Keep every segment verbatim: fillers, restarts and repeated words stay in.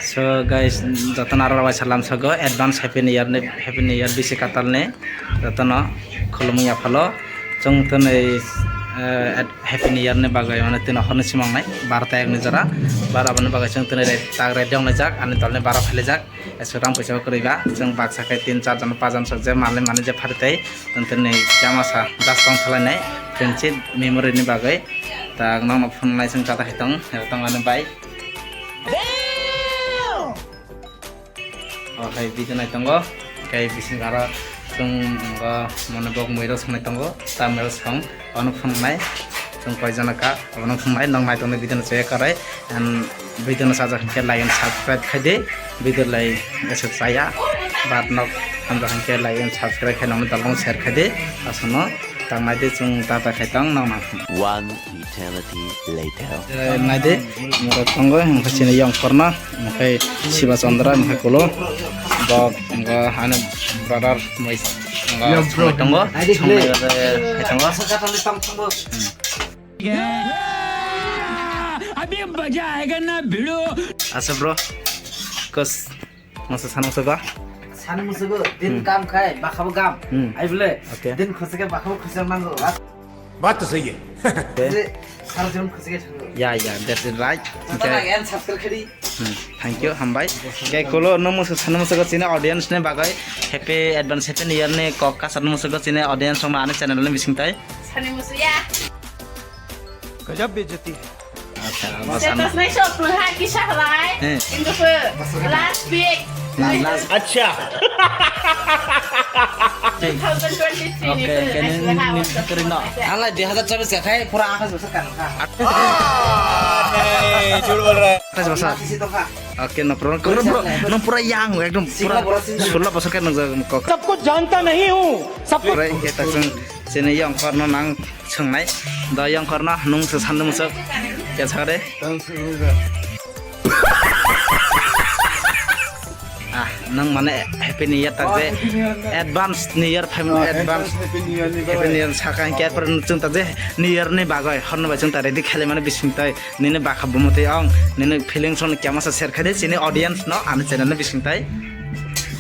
So guys, jotono aro waisa lamsogo advance happy new year ni, happy new year bisi katal ni jotono khulumung yaphalo. Chwng twnwi, eh, ad-, happy new year ni bagwi mane twino horni simangnai barota ekni jora. Bar aboni bagwi chwng twnwi re-, tak ready wngjak, ani tolni bara phalijak. Eswk rang poisa kwrwi ba, chwng baksa khe tin char jon, pas jon sok je mali mani je phari tei, twnwi kya masa das tong thalainai, chwng chit memory ni bagwi. Tak nokno phunuknai chwng tata hai tong, hai tong ani bai. O hai video nai tongo, khe bising aro chwng ngo mone bok muiro songnai tongo, ta muiro song. Ono phunuknai chwng koi jona ka, obono phunuknai, nok nai tongni video no chaya karai, and video no chajak hinkhe like and subscribe khai di, video lai eswk chaya, but nok hamjak hinkhe like and subscribe khai nokni dalbong share khai di, aswkno tak nai di chwng tata khai tong nokno. One eternity later. Eh, nai di, mura tongo, hinkhe chini yong korno. Omokhai Siva Chandra, omokhai Kulo. Bok, omokhai ani brother, moi, omokhai Yo, bro. Songwi tongo. Songwi tongo. अभी मजा आएगा ना भिड़ो। Asa bro, kos, masa sana masa ba? Sana masa ba, din kam khai, bakha bo gam. Hmm. Ai bole, okay. Din khusi ke bakha bo khusi mango. Baat to sahi hai. Sar jon khusi ke thango. Yeah, yeah, that's it, right. Tata okay. Like and subscribe khadi. Hmm, thank you, hambai. Khe Kulo, nwng musu sana musugo chini audience ni bagwi happy advance happy new year ni kok kasar musugo chini audience rok ani channel ni bising tai. Sana musu ya. Gajab bejati hai. Acha, bas ano. Status nai sok pun ha kisa halai. Eh. Indu pun last week. Last. Acha. Two thousand twenty-three ni okay, pun kene ni kering no. Ala dui hazar chobis ka khai pura akas bosor kan kha. Nahi, jhut bol raha hai. Akas bosor. Isi to kha. Okay, no problem. Bro, no pura young, ekdom pura sola bosor kan nang kok. Sab kuch janta nahi hu. Sab kuch. Pura ingke ta sung sini young kor no nang. Swngnai, da yang karna nung se sandung se kya sakre? Ah, nang mane happy new year tak je. Advance new year phai advance happy new year saka kya par nung tak je new year ni bagoi horno bai chung ta ready khali mane bising tai nini bakha bumutwi ong nini feelings on kya masa share khade chini audience no ani channel ni bising tai.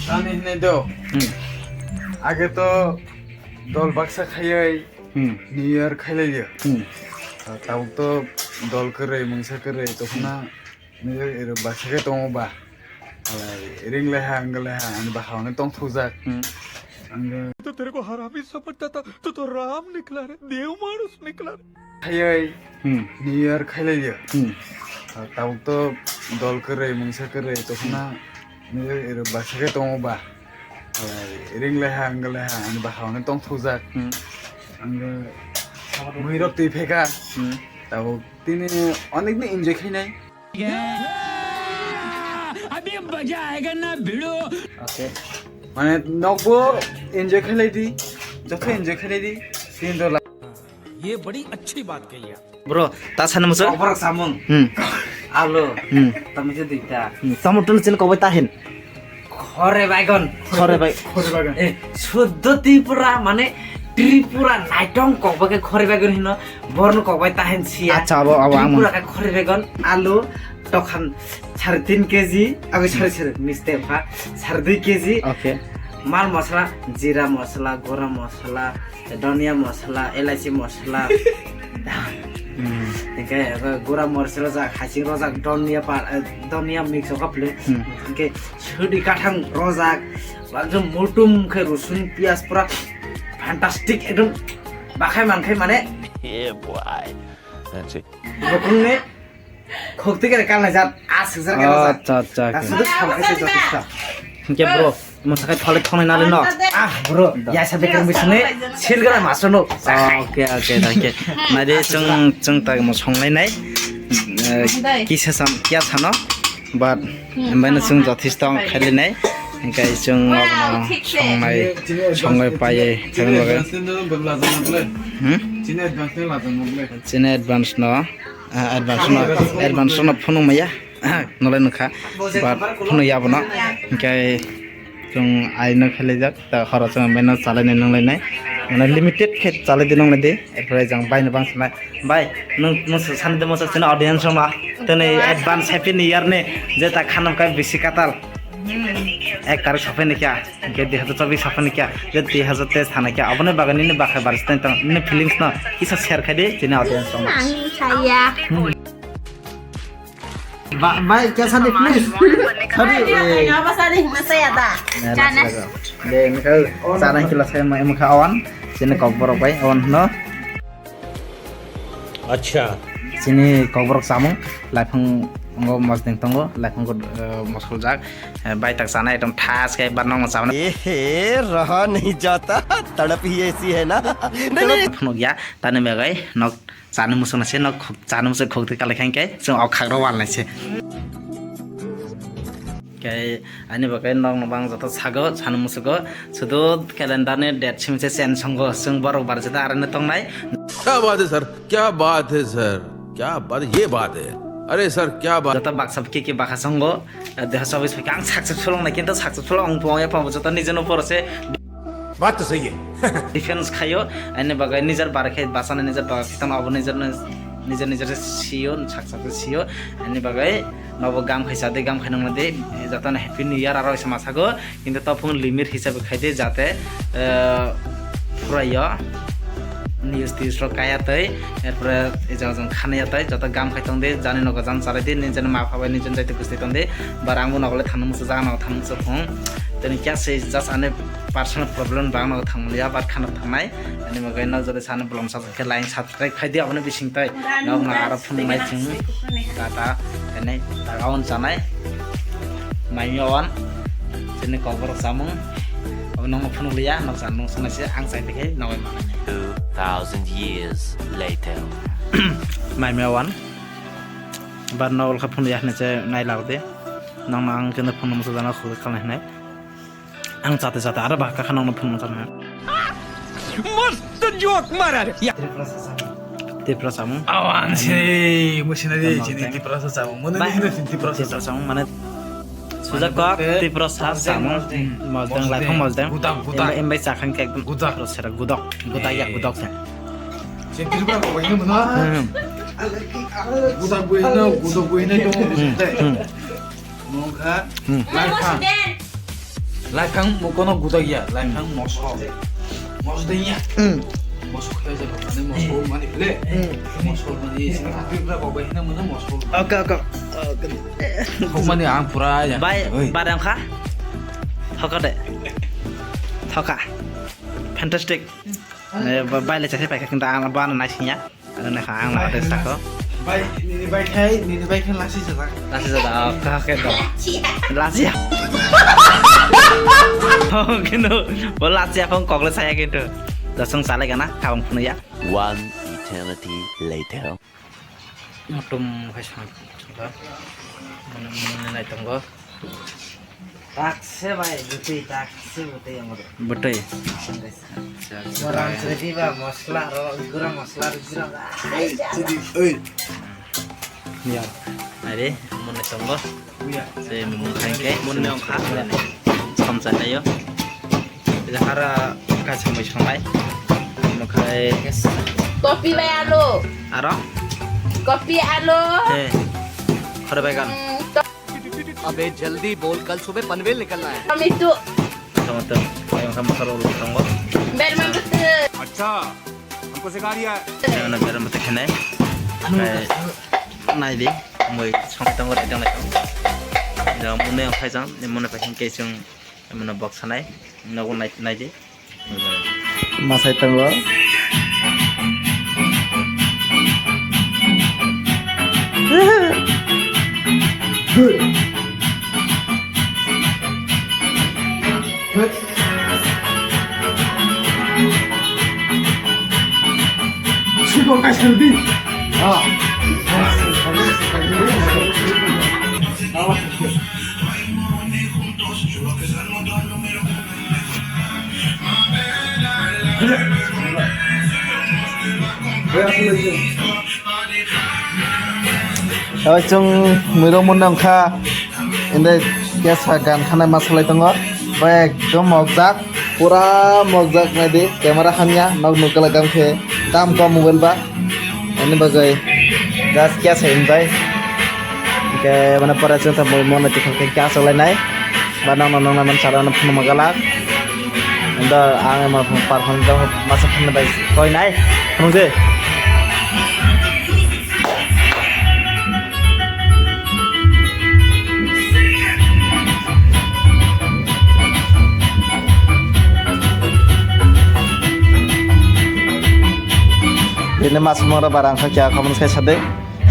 Ani hne do. Hmm. Age to dol baksa khayai. Hmm. New Year khailaiya. Hmm. Ah, tabuk to dol kwrwi, mungsa kwrwi, tokna New Year ero baksa khe tongo ba. Alai ring lai ha, wng lai ha, ani bakha hwnwi tong thokjak. Hmm. Ang तो तेरे को हरामी समझता था, तू तो राम निकला रे, देव मानुष निकला रे। Khayai, hmm. New Year khailaiya. Hmm. Ah, tabuk to dol kwrwi, mungsa kwrwi, tokna New Year ero baksa khe tongo ba. Alai ring lai ha, wng lai ha, ani bakha hwnwi tong thokjak. Hmm. Ang muirok twi pheka. Hmm. Tabuk tini onek ni enjoy khainai. अभी मजा आएगा ना भिड़ो। Okay. Mane nokbo enjoy khailai di, joto enjoy khailai di. Tini dola. ये बड़ी अच्छी बात कही आप। Bro, ta sana musu? Oborok samung. Hmm. Alo. Hmm. Tamo se duita. Hmm. Tamo tun sin kobai ta hin. Khore bagon. Khore bai. Eh, suddo Tripura mane Tripura naitong kokbai khe khore bagon hino borno kokbai ta hin siya. Acha, abo, abo, ang Tripura khe khore bagon alu tokhan sare tin keji, abo sare sare mistake ha, sare dui keji. Okay. Mal masala, jira masala, goram masala, Dhania masala, elaichi masala. Hmm. Hingke gura moris rojak, hasing rojak, dhania pa, eh, dhania mix o kaple. Hmm. Hingke sudi kathang rojak, bangso mutum khe rusun, piyaj pura fantastic ekdom bakhai mankhe mane. Yeah, boy. That's it. Bukhungni Khukti kere kal naijak, ah, sukjak kere Oh, rojak. Acha, acha, Ta okay. Sudu sampai se joto sa. Hingke bro, masa kai thole thongnai nali no. Ah, bro, ya sabe kang bisune, sil gana master no. Okay, okay, thank you. Nadi chung, chung ta mo songnai nai. Eh, kisa sam, kya sano? But, embai no chung jothis tong khali nai. Hingke chung songnai, songnai paye, thang loge. Hmm? Chini advance no. Ah, advance no, advance no phunuk maya. Nolai nukha. But phunuk ya bono. Hingke chung ai no khelaijak. Ta horo chung meno chalai nai nunglai nai. Mane limited khe chalai di nong di, erpore jang bai no bang sanai. Bai, nung musu sani de musu sini audience roma. Tini advance happy new year ni je ta khanam kai bisi katal. Ek tarik sopai ni kya, ke dui hazar chobis sopai ni kya, je dui hazar teis thana kya. Aboni bagani ni bakhai baris tang tang ni feelings no kisa share khai di sini audience roma. Ang saya. Ba-, bai, kya sadi, please? Sadi, eh. Apa sadi? Masaya da. Chana. De, mikal, chana kila saya mai mukha awan. Sini kokborok bai, awan no. Acha. Sini kokborok samung, laifang ngo mosdeng tongo, laifang ko, eh, mosol jak. Eh, bai tak chana ekdom thas kai bar nong samung. Ehe, raha nahi jata, tadap hi aisi hai na. Phunuk ya, tani megai, nok Chani muchung na se nok khuk, chani muchung khuk twi kalai khain khe chwng ok khak rok wal nai se. Khe ani bagwi nok no bang joto sago, chani muchungo sudu calendar ni date simi se change songo, chwng borok bar jeta arani tongnai. क्या बात है सर, क्या बात है सर, क्या बात, ये बात है। अरे सर, क्या बात। Joto baksa ki ki bakha songo, deha chobis phaikha ang successful wngnai, kintu successful wng phano joto nijeno poro se. बात तो सही है। Defense khaio, ani bagwi nijar bar khe bachana nijar bar khe tong abo nijar nijar nijar sio sak sak sio ani bagwi nobo gam khai chadi gam khai nang di jatano happy new year aro sama sago kintu topung limit hisabe khai di jate eh, phuraio news tius rok kaya tei erpore ejang jang khana ya tei joto gam khai tong di jani nogo jang chalai di nijani ma pha bai nijani daitw kwsai tong di bar ang bo nogo le thangna muchung jaga nogo thangna muchung phung tini kya se just ani personal problem ba ang nogo thangmani ya bar khana thangnai ani bagwi nok jodi sani bolong sajak khe like subscribe khai di aboni bising tei nok no aro phunuk nai chwng tata khainai taga on chanai mai mi on chini kokborok chamung abo nokno phunuk liya nok chan nung sanai se ang chai tei khe nogoi manai. Two thousand years later. Mai mi on bar nokol kha phunuk ya hinui se nai lak di nokno ang khe phunuk muchung jana khuluk khalai hinui. Ang chate chate aro ba kakha nokno phunuk thangna. मस्त जोक मारा रे। Tripura samung. Awan se, musina de chini Tripura samung. Mane Tripura samung mane sujak kok Tripura samung. Mosdeng laifang mosdeng. Gudak gudak. Embai chakhang ke ekdom gudak. Sera gudak. Gudak ya gudak se. Chini Tripura ko ini mana? Gudak gue ini, gudak gue ini dong. Mungkha. Laifang. Laifang mukono gudak ya, laifang moso. Moso de ya. Moso khe je mane moso mani le. Moso mani sing happy bra ko bai na mane moso. Oke oke. Mani ang pura ya. Bai barang kha. Thoka de. Thoka. Fantastic. Bai le chase pai kha kintu ang bana naising ya. Ano na kha ang na tes tako. Bai, nini bai khai, nini bai khai lasi jala. Lasi jala, oh, kha khe do. Lasi. Oh, kintu, bo lasi aphang kokle saya kintu. Dasung sale gana, kabang phunu ya. One eternity later. Mutum khai sang. Mana mana nai tonggo. Takse bai, bwtwi, takse bwtwi ang oro. Bwtwi. Morang sredi ba, mosla ro, gura mosla ro, gura. Ai, sidi, oi. Ya. Are, mone tongo. Ya. Se mung khai ke, mone kha. Samsa tayo. Ila hara kaisa mai sanglai. Mung khai. Kopi bai alu. Aro? Kopi alu. Eh. Khore bai gan. Hmm, to- अबे जल्दी बोल, कल सुबह पनवेल निकलना है। Tomato. Tomato. Ayong sama karo tongo. Berma betul. अच्छा, हमको सिखा रिया है। Ayong na berma betul kene. Nai di. Moi song tongo rai tongo. Da mune ang khai jang, mune pa hin ke sung, mune box sanai. Nogo nai nai di. Masai tongo. Sigo kaisardi. Ah. Oi, chwng mwirok mwnwi wngkha, ende kesa gan khanai ma salai tongo. Ekdom mokjak, pura mokjak naidi, camera hamya, nok nukla gam khe, dam kom mobile ba, ani bagwi just kya sa enjoy. Ke mana pore chwng ta mui mona tikha khe kya sa lai nai, ba nang nang nang man sara na phun magalak. Ndo ang ma par phone do masa phone bai koi nai, phone je. Bini mas mora barang kha kya khamani sai sade.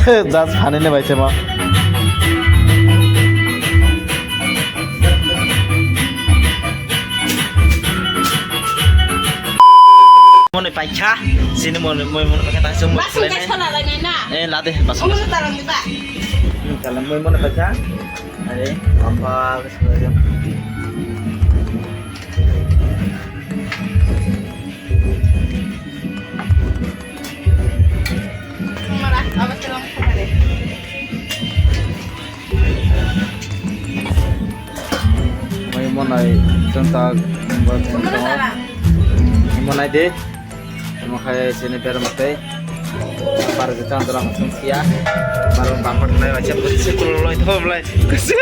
Just hani ne bai chemo. Mone paikha, sini mone, mone, mone paikha, tang sung mone. Basing khulai kai nai. Sona lai nai na. Eh, lade, basing. Omo no tarang di ba? Hmm, kalam mone, mone paikha. Are, apa, mara, apa selang kemana? Mai monai chwng tak, bo chwng tongo. Monai de. Omo khai chini berma tei. Bar je chang dora chwng sia. Bar bapor nai wacha bwswk kuloloi thom lai. Kusung.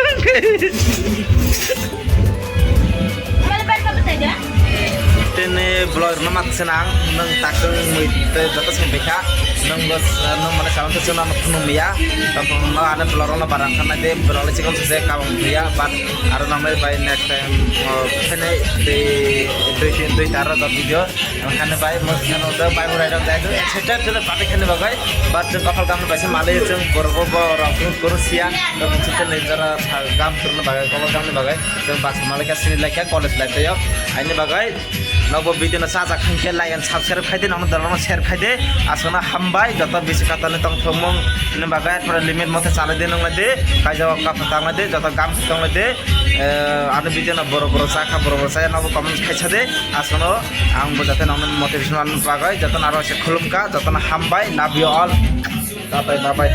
Tini vlog no mat senang, nung takung mui tei joto seng bekha, nung bos, nung mane kalam to chuna no phunung miya, tapung no ane vlog no barang khana de, vlog le chikon se kabang miya, but aro nang bai next time, oh, phene de, dui tin, dui tar video, nang khane bai, mo khane do bai murai rok dai do, et cetera to the party khane bagai, but jeng kapal gam bai se male jeng borok bo rok kuru siya, rok se ne jara gam kuru bagai, kapal gam bagai. Chwng bus malai kha sini lai kha college life o. Aini bagwi nokbo video no chajak khan khe like and subscribe khai di, nokno dalano share khai di. Aswkno hambai joto bisi katani tong thokmung ni bagwi, pura limit mote chalai di, nung lai di, kaijao kapha tang lai di, joto gam tong lai di. Eh, ani video no boro boro cha kha, boro boro cha ya, nokbo comment khai sa di. Aswkno ang bo jate nokno motivation man bagwi joto no aro se khulum kha, joto no hambai, love you all. Bye bye, bye bye.